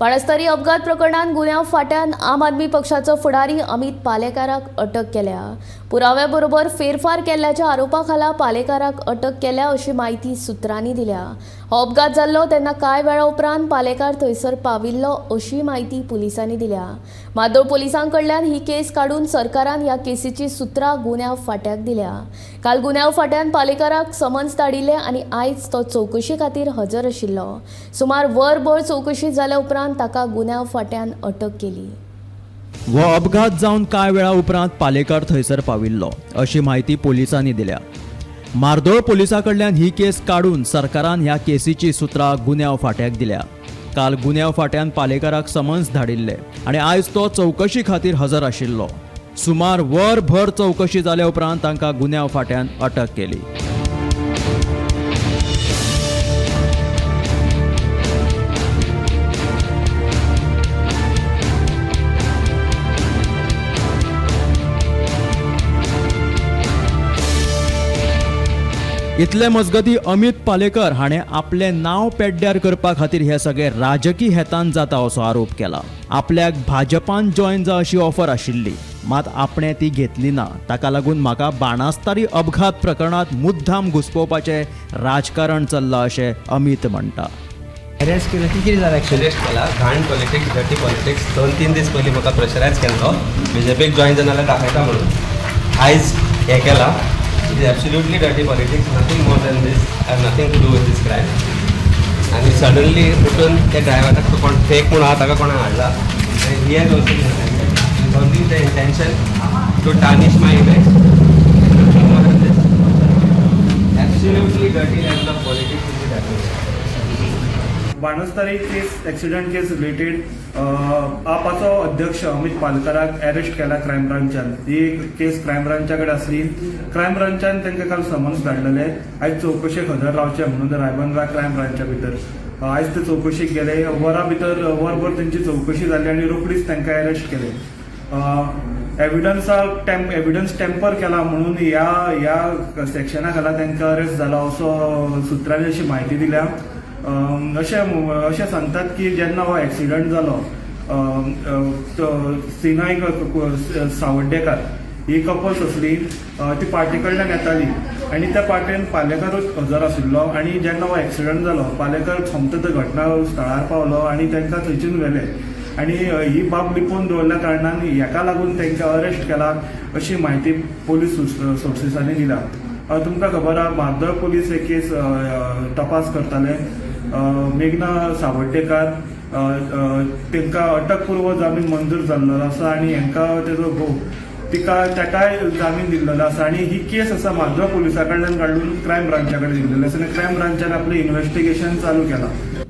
बाणस्तारी अपघात प्रकरणात गुन्यांव फांट्यान आम आदमी पक्षाचो फुडारी अमित पालेकाराक अटक केल्या. पुराव्या बरोबर फेरफार केल्ल्याच्या आरोपा खाला पालेकाराक अटक केल्या अशी म्हायती सुत्रांनी दिल्या. हो अपघात जाल्लो तेन्ना कांय वेळा उपरांत पालेकार थंयसर पाविल्लो अशी म्हायती पुलिसांनी दिल्या. मादोळ पुलिसां कडल्यान ही केस काडून सरकारान ह्या केसीची सुत्रां गुन्यांव फांट्याक दिल्या. काल गुन्यांव फांट्यान पालेकाराक समन्स धाडिल्लें आनी आयज तो चवकशे खातीर हजर आशिल्लो. सुमार वरभर चवकशी जाल्या उपरांत ताका गुन्यांव फांट्यान अटक केली. हो अपघात जावन कांय वेळा उपरांत पालेकार थंयसर पाविल्लो अशी म्हायती पोलिसांनी दिल्या. मार्दोळ पोलिसां कडल्यान ही केस काडून सरकारान ह्या केसीची सुत्रां गुन्यांव फांट्याक दिल्या. काल गुन्यांव फांट्यान पालेकाराक समन्स धाडिल्ले आनी आयज तो चवकशी खातीर हजर आशिल्लो. सुमार वरभर चवकशी जाल्या उपरांत तांकां गुन्यांव फांट्यान अटक केली. इतले मजगती अमित पालेकर हाणें आपलें नांव पेड्ड्यार करपा खातीर हे सगळे राजकी हेतान जाता असो आरोप केला. आपल्याक भाजपान जॉयन जा अशी ऑफर आशिल्ली, मात आपणें ती घेतली ना. ताका लागून म्हाका बाणास्तारी अपघात प्रकरणांत मुद्दाम घुसपोवपाचें राजकारण चल्लां अशें अमित म्हणटा. अरेस्ट केलं की कितें जालें एक्चुअली? अरेस्ट केला. घाण पॉलिटिक्स, डर्टी पॉलिटिक्स. 2-3 दीस पयलीं म्हाका प्रेशरायज केल्लो, बीजेपीक जॉयन जाय जाल्यार दाखयता म्हणून. आयज हें केलां. It is absolutely dirty politics, nothing more than this. I have nothing to do with this crime. आनी सडनली उठून त्या ड्रायव्हराक, तो कोण फेक म्हूण आहा, ताका कोणा हाडला. He has also only the intention to tarnish my image. Nothing more than this. Absolutely dirty level of politics is it. Banastari case, accident case related आपाचो अध्यक्ष अमित पालकराक अरेस्ट केला क्रायम ब्रांचान. ही केस क्रायम ब्रांचा कडेन आसली. क्रायम ब्रांचान तांकां काल समन्स धाडलेले, आयज चवकशेक हजर रावचे म्हणून, रायबंदरा क्रायम ब्रांचा भितर. आयज ते चवकशेक गेले. वरा भितर, वरभर तेंची चवकशी जाली आनी रोखडीच तांकां अरेस्ट केले. एविडन्साक एविडन्स टेम्पर केला म्हणून ह्या ह्या सेक्शना खाला तांकां अरेस्ट जाला असो सुत्रांनी अशी म्हायती दिल्या. अशें अशें सांगतात की जेन्ना हो एक्सिडंट जालो, अम, अ, तो सिनायक सावड्डेकार ही कपल्स आसली, ती पार्टी कडल्यान येताली आनी त्या पार्टेन पालेकारूच हजर आशिल्लो. आनी जेन्ना हो एक्सिडंट जालो, पालेकर सोमतो त्या घटना स्थळार पावलो आनी तांकां थंयच्यान व्हेले आनी ही बाब लिपोवन दवरल्या कारणान हेका लागून तांकां अरेस्ट केला अशी म्हायती पोलीस सोर्सीसांनी दिल्या. तुमकां खबर आहा, मार्दोळ पोलीस हे केस तपास करताले. मेघना सावड्डेकार, तांकां अटकपूर्व जामीन मंजूर जाल्लो आसा आनी हांकां तेजो घोव तिका ताकाय जामीन दिल्लो आसा. आनी ही केस आसा मार्दोळ पुलिसा कडल्यान काडून क्रायम ब्रांचा कडेन दिल्लेली आसा आनी क्रायम ब्रांचान आपलें इन्व्हेस्टिगेशन चालू केलां.